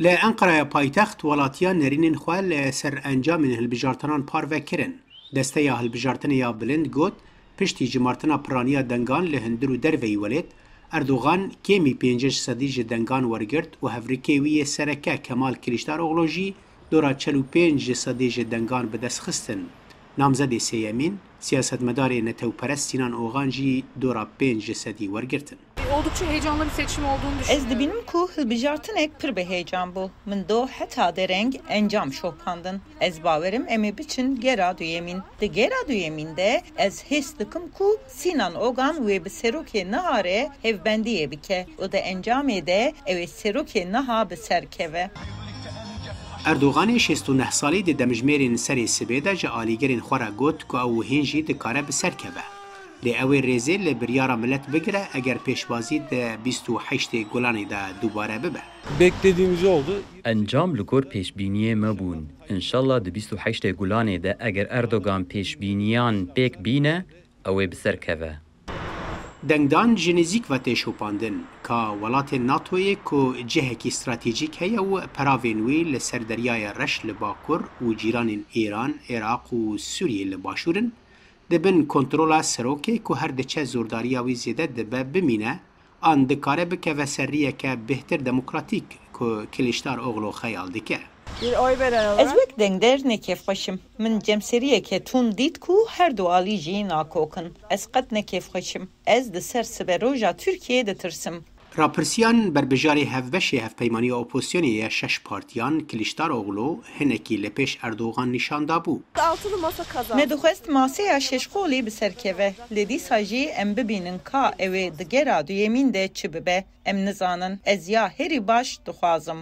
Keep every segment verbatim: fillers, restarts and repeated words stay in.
Li Enqeraya paytext, welatiyan nerînên xwe li ser encamên hilbijartinan parve kirin. Desteya hilbijartinê ya bilind got, piştî cimartina piraniya dengan li hundir û derveyî welêt, Erdogan kêmî pêncî ji sedî ji dengan wergirt û hevrikê wî yê sereke Kemal Kiliçdaroglu jî dora çel û pênc ji sedî ji dengan bi dest xistin. Namzedê sêyemîn, siyasetmedarê netewperest Sînan Ogan jî dora pênc ji sedî wergirtin. Oldukça heyecanlı bir seçim olduğunu düşünüyorum. Ez dibînim ku hilbijartinek pir bi heyecan bû. Min do heta dereng encam şopandin. Ez bawerim em ê biçin gera duyemîn. Di gera duyemîn de ez hês dikim ku Sînan Ogan wê bi serokê niha re hevbendiyê bike û di encamê de ew ê serokê niha bi ser keve. Erdoganê şêst û neh salî di demjimêrên serê sibê de ji alîgirên xwe re got ku ew hîn jî dikare bi ser keve. Lê ew ê rêzê li biryara milet bigire eger pêşwazî di bîst û heştê Gulanê de dubare bibe. Beklediğimiz oldu. Encam li gor pêşbîniyê me bûn. Înşallah di bîst û heştê Gulanê de eger Erdogan pêşbîniyan pêk bîne, ew ê bi ser keve. Dengdan ji nêzîk ve tê şopandin, ka welatên NATOyê ku cihekî stratejîk heye û peravên wî li ser Deryaya Reş li bakur û cîranên Îran, Iraq û Sûriyê li başûr in, di bin kontrola serokê ku her diçe zordariya wî zêde dibe bimîne, an dikare bikeve ser riyeke bêhtir demokratîk ku Kiliçdaroglu xeyal dike. Bir oy veren olarak. Ez wek dengder ne kêfxweş im. Min cemseriyeke tund dît ku her du alî jî nakokin. Ez qet ne kêfxweş im. Ez di ser siberoja Tirkiyeyê ditirsim. Rapirsiyan berbijarê hevbeşê Hevpeymaniya Opozisyonê ya şeş partiyan Kiliçdaroglu hinekî li pêş Erdogan nîşan dabû. Altılı masa kazandı. Me dixwest maseya şeşqolî bi ser keve. Lê dîsa jî em bibînin ka ew ê di gera duyemîn de çi bibe. Em nizanin. Ez ya herî baş dixwazim.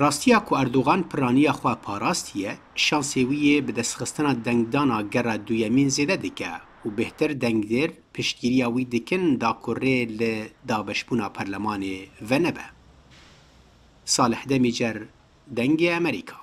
Rastiya ku Erdogan piraniya xwe parastiye, şansê wî yê bi destxistina dengdana gera duyemîn zêde dike û bêhtir dengdêr piştgiriya wî dikin da ku rê li dabeşbûna perlemanê venebe. Salih Demîcer, Dengê Amerîka.